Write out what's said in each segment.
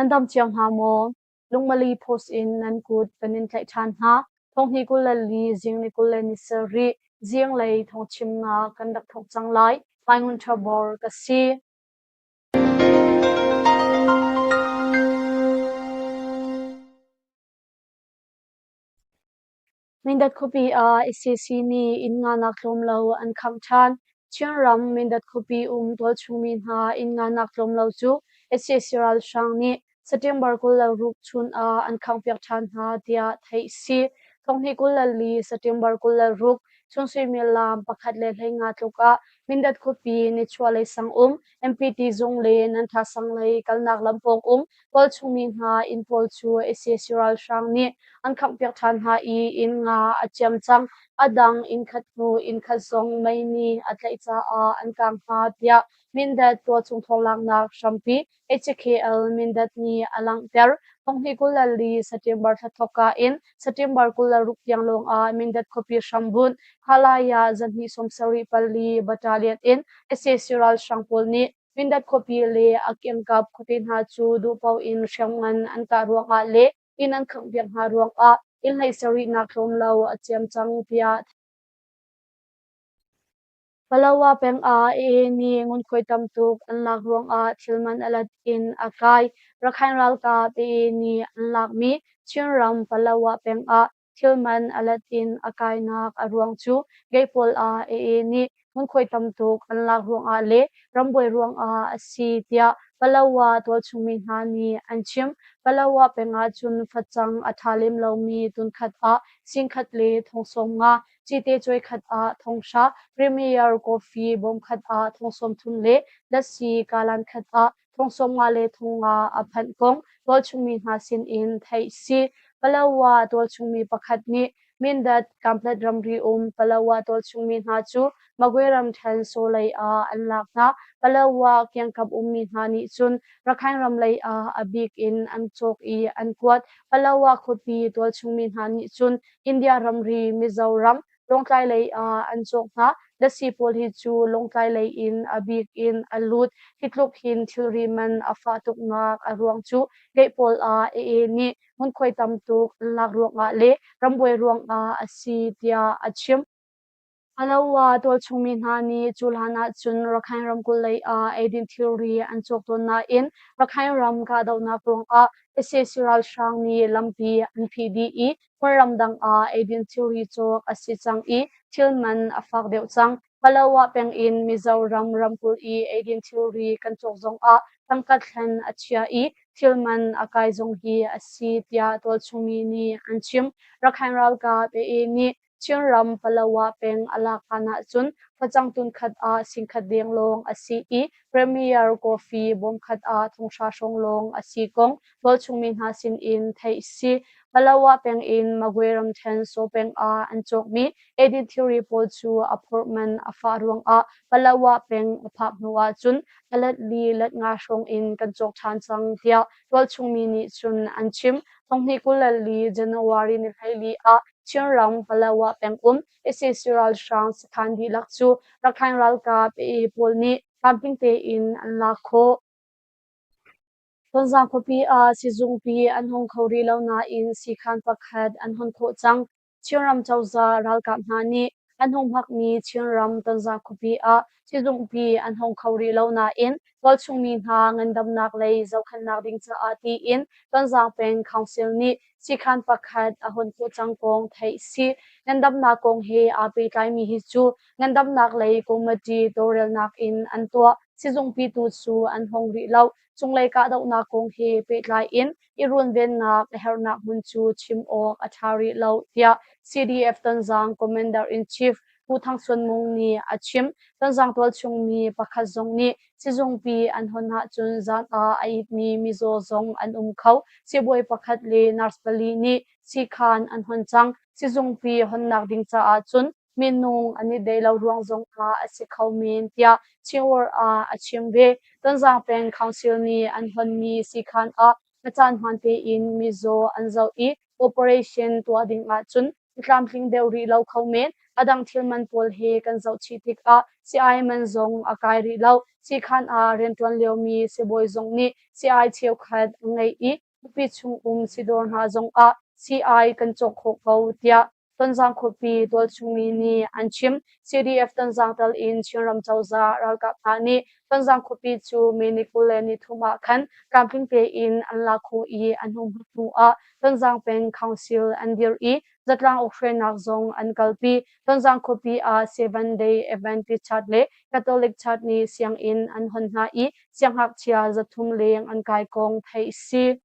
Nan dam cio hna maw? Lungmali post in nan kut kan in tlaih ṭhan hna. Thonghni 24 zing ni 27 zinglei thawngchimnak kan rak thawk cang lai. Paingun Ṭhabor ka si. Mindat khuapi ah sac nih inn nganak tlawm lo an khangh ṭhan. Chinram Mindat khuapi um tualchung mi hna inn nganak tlawm lo cu sac ralhrang nih September 26 chun ah an khanghpiak ṭhan hna tiah theih a si. Thonghnih 24 September 26 chun suimilam pakhat le 15 tluk ah Mindat khuapi nichuahlei sang um MPT zung le Nantha sang lei kalnak lam pawng um tualchung mi hna inn pawl cu sac ralhrang nih an khanghpiak ṭhan hna i inn nga a ciam cang. A dang inn khat hnu inn khat zong mei nih a tlaih caah an kaang hna tiah Mindat tualchung thawnglaknak hrampi HKL Mindat nih a langhter. Thonghnih 24 September thla thawkka in September 26 tiang lawng ah Mindat khuapi hrambunh Halaya zahnih 74 Battalion in sac ralhrang pawl nih Mindat khuapi le a kiangkap khuate hna cu duhpaoh in hriamngan an kah ruangah le inn an khanghpiak hna ruangah inn hlei sarihnak tlawm lo a ciam cang tiah Palawa peng ah AA nih ngunkhuai tam tuk an lak ruangah thil man a lat in a kai. Rakhine ralkap AA nih an lakmi Chinram Palawa peng ah thil man a lat in a kainak a ruang cu gay pawl ah AA nih ngunkhuai tam tuk an lak ruangah le rambuai ruangah a si tiah Palawa tualchungmi hna nih an chim. Palawa peng ah cun facang a ṭha lem lomi tunkhat ah singkhat le thong 50, cite cuai khat ah thong hra, Premier Coffee bawm khat ah thong 30 le datsi kalan khat ah thong 50 le thong nga a phanh kong tualchungmi hna sinin theih si. Palawa tualchungmi pakhat nih Mindat Kamplet ramri um Palawa tualchungmi hna cu Magwe ramṭhen Saw lei ah an lak hna. Palawa kiangkap ummi hna nih cun Rakhine ram lei ah a bik in an cawk i an kuat. Palawa khuapi tualchungmi hna nih cun India ramri Mizoram Lawngtlai lei ah an cawk hna. Datsi pawl hi cu Lawngtlai lei in a bik in a lut. Hi tluk hin thilri man a fah tuknak a ruang cu geih pawl ah AA nih ngunkhuai tam tuk an lak ruangah le rambuai ruangah a si tiah a chim. Alowa tualchungmi hna nih cu hlan ahcun Rakhine ramkulh lei ah eidin thilri an cawk tawn nain Rakhine ram kahdohnak ruangah sac ralhrang nih lampi an phih dih i hmunram dang ah eidin thilri cawk a si cang i thil man a fak deuh cang. Palawa peng in Mizoram ramkulh i eidin thilri kan cawk zongah tangka thlen a chia i thil man a kai zong hi a si tiah tualchungmi nih an chim. Rakhine ralkap AA nih Chinram Palawa peng a lak hlan ahcun facang tun khat ah singkhat deng lawng a si i Premier Coffee bawm khat ah thonghra hrawng lawng a si kong tualchungmi hna sinin theih si. Palawa peng in Magwe ramṭhen Saw peng ah an cawkmi edit thilri pawl cu a phorh man a fah ruangah Palawa peng a phak hnu ahcun a let li let nga hrawng in kan cawk ṭhan cang tiah tualchungmi nih cun an chim. Thonghnih 24 January ni 14 ah Chinram Palawa pengum sac ralhrang sakhan dihlak cu Rakhine ralkap AA pawl nih tlamtling tein an lak khawh. Tonzang khuapi ah sizungpi an hong kho rih lo nain siikhan pakhat an hon khawh cang. Chinram cozah ralkap hna nih an hung hmakmi Chinram Tonzang khuapi ah sizungpi an hong kho rih lo nain tualchungmi hna ngandamnak lei zohkhenhnak ding caah tiin Tonzang peng council nih siikhan pakhat a hon khawh cang kong theih si. Ngandamnak kong he aa pehtlaimi hi cu ngandamnak lei committee tawlrelnak in an tuah. Sizungpi tu cu an hong rih lo. Cunglei kahdohnak kong he pehtlai in i runvennak a herhnak hmun cu chim awk a ṭha rih lo tiah CDF Tonzang Commander-in-Chief Pu Thang Suan Mung nih a chim. Tonzang tualchung mi pakhat zong nih sizungpi an hon ahcun zan ah a itmi mizaw zong an um kho. Sibawi pakhat le nurse pali nih siikhan an hon cang. Sizungpi honnak ding caah cun minung an i deih lo ruang zongah a si kho men tiah Chinworld ah a chim ve. Tonzang peng council nih an honmi siikhan ah a caan hmaan tein mizaw an zoh i operation tuah ding ahcun a tlamtling deuh rih lo kho men. A dang thil man pawl he kan zohchih tikah sii-ai man zong a kai rih lo. Siikhan ah rianṭuan liomi sibawi zong nih sii-ai cheukhat an ngeih i khuapi chung um sidawr hna zongah sii-ai kan cawk khawh ko tiah Tonzang khuapi tualchungmi nih an chim. CDF Tonzang tal in Chinram cozah ralkap hna nih Tonzang khuapi cu May ni 23 ah khan tlamtling tein an lak khawh i a hnuhma hnu ah Tonzang peng council an dirh i zatlang ukhruainak zong an kalpi. Tonzang khuapi ah Seven Day Adventist Church le Catholic Church nih sianginn an hon hna i siangngakchia 300 leng an kai kong theih a si.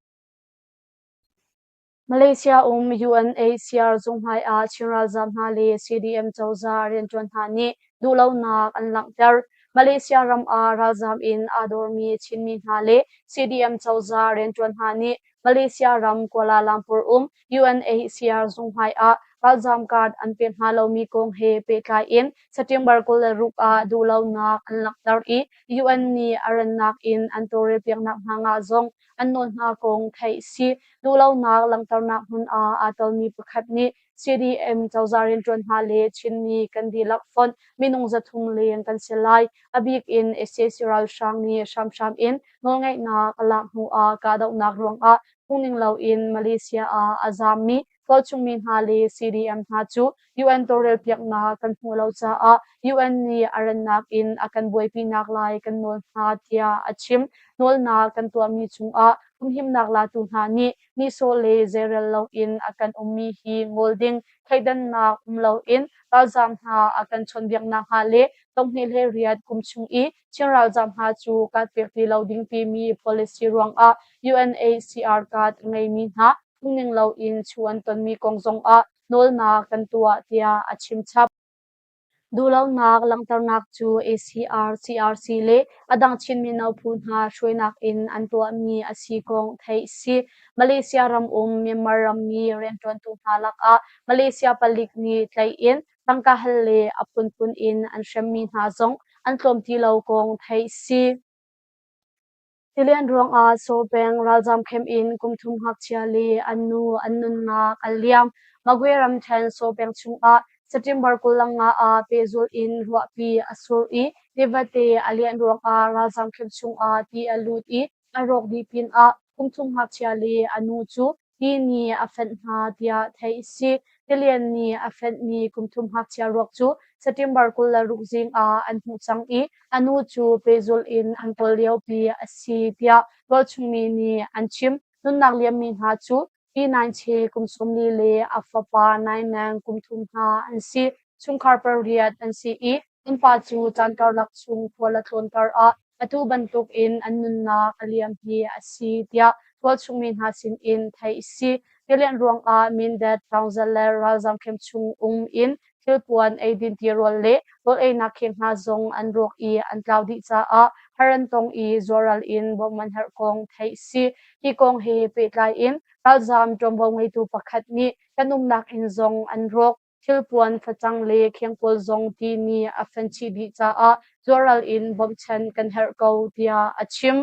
Malaysia um UNHCR zung hmai ah Chin ralzaam hna le CDM cozah rianṭuan hna nih duhlonak an langhter. Malaysia ram ah ralzaam in aa dawrmi Chinmi hna le CDM cozah rianṭuan hna nih Malaysia ram Kuala Lumpur um UNHCR zung hmai ah ralzaam card an pek hna lomi kong he pehtlai in September 26 ah duhlonak an langhter i UN nih a rannak in an tawlrelpiaknak hna ngah zong an nawl hna kong theih a si. Duhlonak langhternak hmun ah aa telmi pakhat nih CDM cozah rianṭuan hna le Chinmi kan dihlak fonh minung 300 leng kan si lai. A bik in sac ralhrang nih hramhram in nawlngeihnak a lak hnu ah kahdohnak ruangah phungning loin Malaysia ah a zaammi tualchungmi hna le CDM hna cu UN tawlrelpiaknak kan hmuh lo caah UN nih a rannak in a kan buaipinak lai kan nawl hna tiah a chim. Nawlnak kan tuahmi cungah humhimnak latu hna nih nihsawh le zeirel loin a kan ummi hi ngol ding, thleidannak um loin ralzaam hna a kan chawnhbiaknak hnga le 2028 kum chung i Chin ralzaam hna cu card pek ti lo ding timi policy ruangah UNHCR card a ngeimi hna phungning loin chu an tonmi kong zongah nawlnak kan tuah tiah a chim chap. Duhlonak langhternak cu ACR, CRC le a dang Chin mino phu hna hruainak in an tuahmi a si kong theih a si. Malaysia ram um Myanmar rammi rianṭuantu hna lakah Malaysia palik nih tlaih in tangka hal le a phunphun in an hremmi hna zong an tlawm ti lo kong theih a si. Tilian ruangah Saw peng ralzaam camp in kum thum ngakchia le an nu an nunnak an liam. Magwe ramṭhen Saw peng chungah September 25 ah pehzulh in ruahpi a sur i tivate a lianh ruangah ralzaam camp chungah ti a lut i a rawk dih pinah kum thum ngakchia le a nu cu Ti nih a fenh hna tiah theih a si. Tilian nih a fenhmi kum thum ngakchia ruak cu September 26 zing ah an hmuh cang i a nu cu pehzulh in an kawl liopi a si tiah tualchungmi nih an chim. Nunnak liammi hna cu Pi Naing Che kum 40 le a fapa Naing Nang kum thum hna an si. Chungkhar pariat an si i innpa cu caan karlak chung khual a tlawn karah atu bantuk in an nunnak a liam hi a si tiah tualchungmi hna sinin theih a si. Tilian ruangah Mindat, Taungzat le ralzaam camp chung um in thilpuan, eidin tirawl le rawl einak kheng hna zong an rawk i an tlau dih caah har an tong i zuaral in bawmh an herh kong theih a si. Hi kong he pehtlai in ralzaam ṭuanvo ngeitu pakhat nih kan umnak inn zong an rawk. Thilpuan, facang le kheng pawl zong ti nih a fenchih dih caah zuaral in bawmhchanh kan herh ko tiah a chim.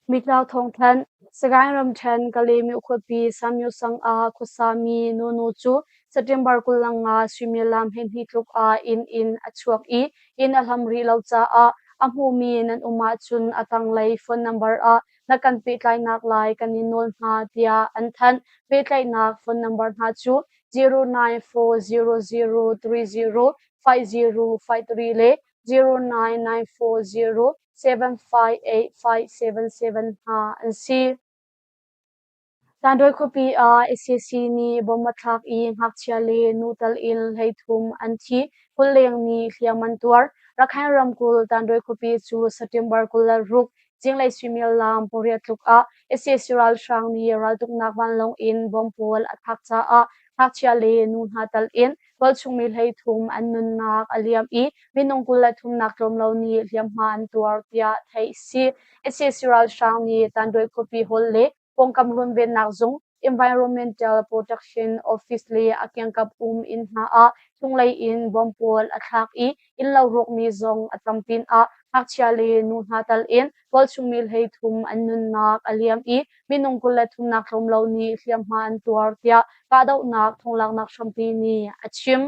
Mitlau thawngthanh Sagaing ramṭhen Kalaymyo khuapi Samyo sang ah khuasami Nunu cu September 25 suimilam 12 tluk ah inn in a chuak i inn a hlam rih lo caah a hmumi nan um ahcun a tanglei phone number ah na kan pehtlainak lai kan in nawl hna tiah an thanh. Pehtlaihnak phone number hna cu 0940030553 le 09940758577 hna an si. Tandawi khuapi ah sac nih bomb a thlak i ngakchia le nu tal in 33 an thi, 20 leng nih hliam an tuar. Rakhine ramkulh Tandawi khuapi cu September 26 zinglei suimilam pariat tluk ah sac ralhrang nih raltuknak vanlawng in bomb pawl a thlak caah ngakchia le nu hna tal in tualchungmi 33 an nunnak a liam i minung 23 nak tlawm lo nih hliamhma an tuar tiah theih a si. Sac ralhrang nih Tandawi khuapi hall le pawngkam runvennak zung Environmental Protection Office le a kiangkap um inn hna ah cunglei in bomb pawl a thlak i innlo rawkmi zong a tam pinah ngakchia le nu hna tal in tualchung mi 33 an nunnak a liam i minung 23 nak tlawm lo nih hliamhma an tuar tiah kahdohnak thonglaknak hrampi nih a chim.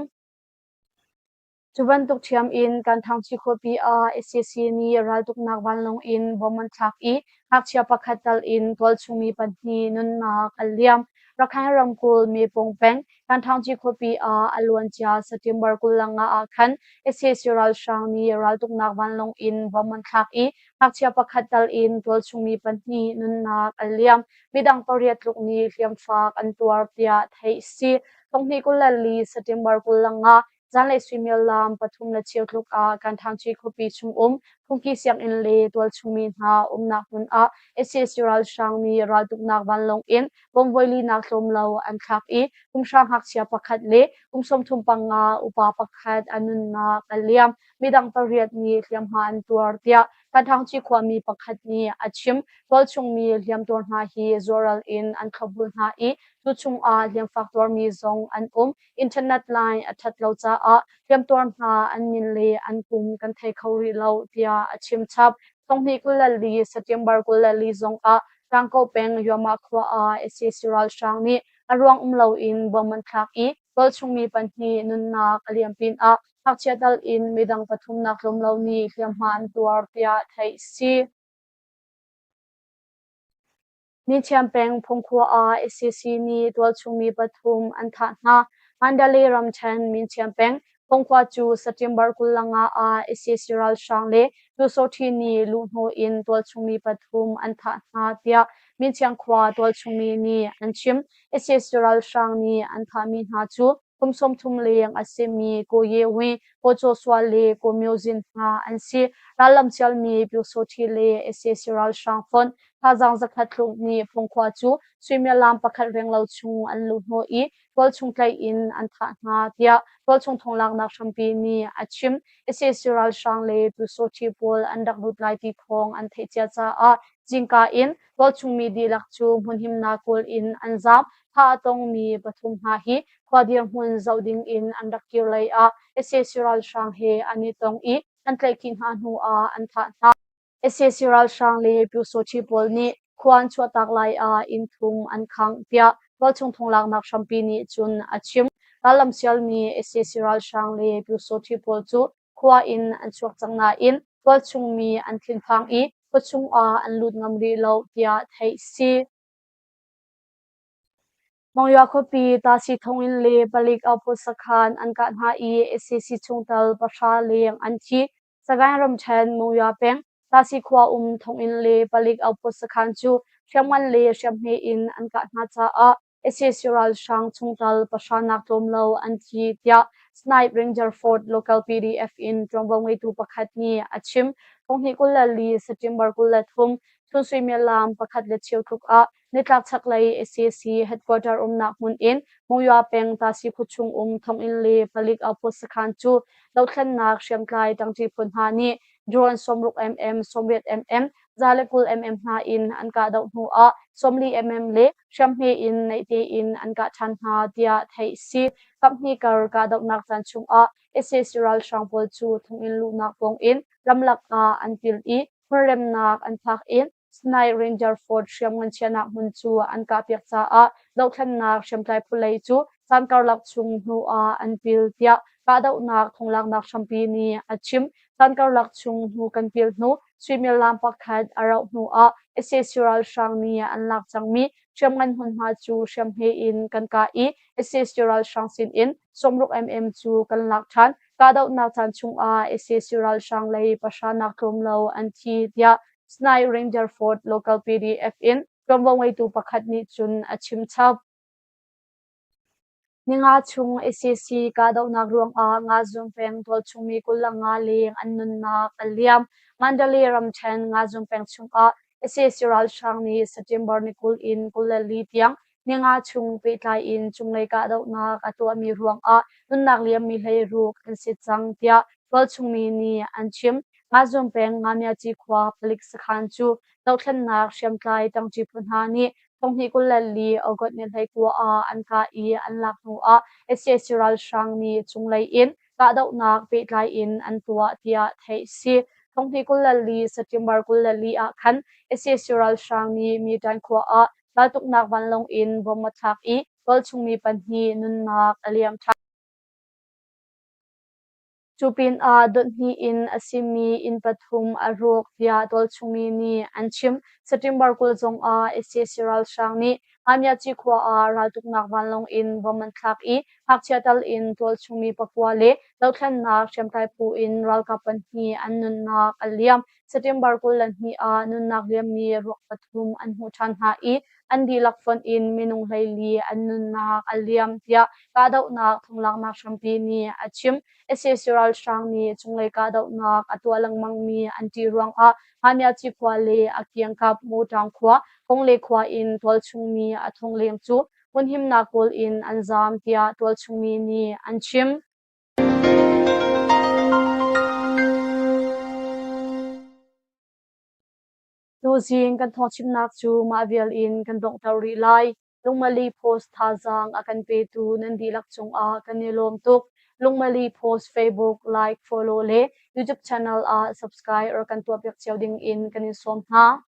Cu bantuk ṭhiam in kan Thangchi khuapi ah sac nih raltuknak vanlawng in bom an thlak i ngakchia pakhat tal in tualchung mi pahnih nunnak an liam. Rakhine ramkulh Mepung peng kan Thangchi khuapi ah a luancia September 25 ah khan sac ralhrang nih raltuknak vanlawng in bom an thlak i ngakchia pakhat tal in tualchung mi pahnih nunnak an liam. Midang pariat tluk nih hliamfak an tuar tiah theih a si. 2024 September 25 zanlei suimilam 3:15 tluk ah kan Thangchi khuapi chungum phungki sianginn le tualchung mi hna umnak hmun ah sac ralhrang nih raltuknak vanlawng in bom voilinak tlawm lo an thlak i kum hra ngakchia pakhat le kum 35 upa pakhat a nunnak a liam. Midang pariat nih hliamhma an tuar tiah kan Thangchi khuami pakhat nih a chim. Tualchung mi hliamtuar hna hi zuaral in an thlopbul hna i cu chungah hliamfak tuarmi zong an um. Internet line a ṭhat lo caah hliamtuar hna an min le an kum kan thei kho rih lo tiah a chim chap. 2024 September 24 zongah Tlangko peng Yuamah khua ah sac ralhrang nih a ruang um loin bom an thlak i tualchung mi pahnih nunnak a liam pinah ngakchia tal in midang pathumnak tlawm lo nih hliamhma an tuar tiah theih a si. Nithiam peng Phungkhua ah sac nih tualchung mi pathum an thah hna. Mandalay ramṭhen Minchiam peng Phungkhua cu September 25 ah sac ralhrang le Pyusawṭhi nih luhhnawh in tualchung mi pathum an thah hna tiah Minchiang khua tualchung mi nih an chim. Sac ralhrang nih an thahmi hna cu kum 30 leng a simi Ko Ye Win, Ko Chaw Sua le Ko Myo Zin hna an si. Rallam sialmi Pyusawṭhi le sac ralhrang fonh thazaang 100 tluk nih Phungkhua cu suimilam pakhat renglo chung an luhhnawh i tualchung tlaih in an thah hna tiah tualchung thonglaknak hrampi nih a chim. Sac ralhrang le Pyusawṭhi pawl an rak lut lai ti thawng an theih cia caah zingka in tualchung mi dihlak cu hmunhimnak kawl in an zaam. Thah a tongmi pathum hna hi khua dirhmun zoh ding in an rak kir lei ah sac ralhrang he an i tong i an tlaihkhih hna hnu ah an thah hna. Sac ralhrang le Pyusawṭhi pawl nih khua an chuahtak lai ah inn thum an khangh tiah tualchung thonglaknak hrampi nih cun a chim. Rallam sialmi sac ralhrang le Pyusawṭhi pawl cu khua in an chuak cang nain tualchung mi an thinphang i khuachung ah an lut ngam rih lo tiah theih si. Monywa khuapi Tasi thonginn le palik outpost sakhan an kah hna i sac chungtel pahra leng an thi. Sagaing ramṭhen Monywa peng Tasi khua um thonginn le palik outpost sakhan cu hriamngan le hriamhme in an kah hna caah sac ralhrang chungtel pahra nak tlawm lo an thi tiah Snipe Ranger Fort local PDF in ṭuanvo ngeitu pakhat nih a chim. 2024 September 23 chun suimilam 1:15 tluk ah Nitlak chaklei sac headquarter umnak hmun in Monywa peng Tasi khuachung um thonginn le palik outpost sakhan cu dothlennak hriamtlai ṭangṭi phu hna nih drone 60 mm, 80 mm, 120 mm hna in an kahdoh hnu ah 40 mm le hriamhme in naih tein an kah ṭhan hna tiah theih a si. Kaphnih kar kahdohnak caan chungah sac ralhrang pawl cu thonginn luhnak pawng in ramlak ah an pil i hmunremnak an phak in Snipe Ranger Fort hriamngan chiahnak hmun cu an kahpiak caah dohthlennak hriamtlai phu lei cu caan karlak chung hnu ah an pil tiah kahdohnak thonglaknak hrampi nih a chim. Caan karlak chung hnu kan pil hnu suimilam pakhat a rauh hnu ah sac ralhrang nih an lak cangmi hriamngan hmunhma cu hriamhme in kan kah i sac ralhrang sin in 60 mm cu kan lak ṭhan. Kahdohnak caan chungah sac ralhrang lei pahra nak tlawm lo an thi tiah Snipe Ranger Fort local PDF in ṭuanvo ngeitu pakhat nih cun a chim chap. Ninga chung sac kahdohnak ruangah Ngazun peng tualchungmi 25 leng an nunnak a liam. Mandalay ramṭhen Ngazun peng chungah sac ralhrang nih September ni 20 in 24 tiang ninga chung pehtlai in cunglei kahdohnak a tuahmi ruangah nunnak liammi 16 an si cang tiah tualchungmi nih an chim. Ngazun peng Ngamyaci khua palik sakhan cu dohthlennak hriamtlai ṭangṭi phu hna nih 2024 August ni 19 ah an kah i an lak hnu ah sac ralhrang nih cunglei in kahdohnak pehtlai in an tuah tiah theih a si. 2024 September 24 ah khan sac ralhrang nih Myitan khua ah raltuknak vanlawng in bomb a thlak i tualchungmi pahnih nunnak a liam ṭhan. Cu pinah dot hnih in a simi inn pathum a rawk tiah tualchungmi nih an chim. September 20 zongah sac ralhrang nih Ngamyaci khua ah raltuknak vanlawng in bomb an thlak i ngakchia tal in tualchungmi pakua le dothlennak hriamtlai phu in ralkap pahnih an nunnak a liam. September 22 ah nunnak liammi ruak pathum an hmuh ṭhan hna i an dihlak fonh in minung 14 an nunnak a liam tiah kahdohnak thonglaknak hrampi nih a chim. Sac ralhrang nih cunglei kahdohnak a tuah lengmangmi an ṭih ruangah Hamiaci khua le a kiangkap Mawṭaung khua, Kongle khua in tualchungmi a thong leng cu hmunhimnak kawl in an zaam tiah tualchungmi nih an chim. Tuzing kan thawngchimnak cu mah vial in kan donghter rih lai. Lungmali Post thazaang a kan petu nan dihlak cungah kan i lawm tuk. Lungmali Post Facebook, like, follow le YouTube channel ah subscribe or kan tuahpiak cio ding in kan in sawm hna.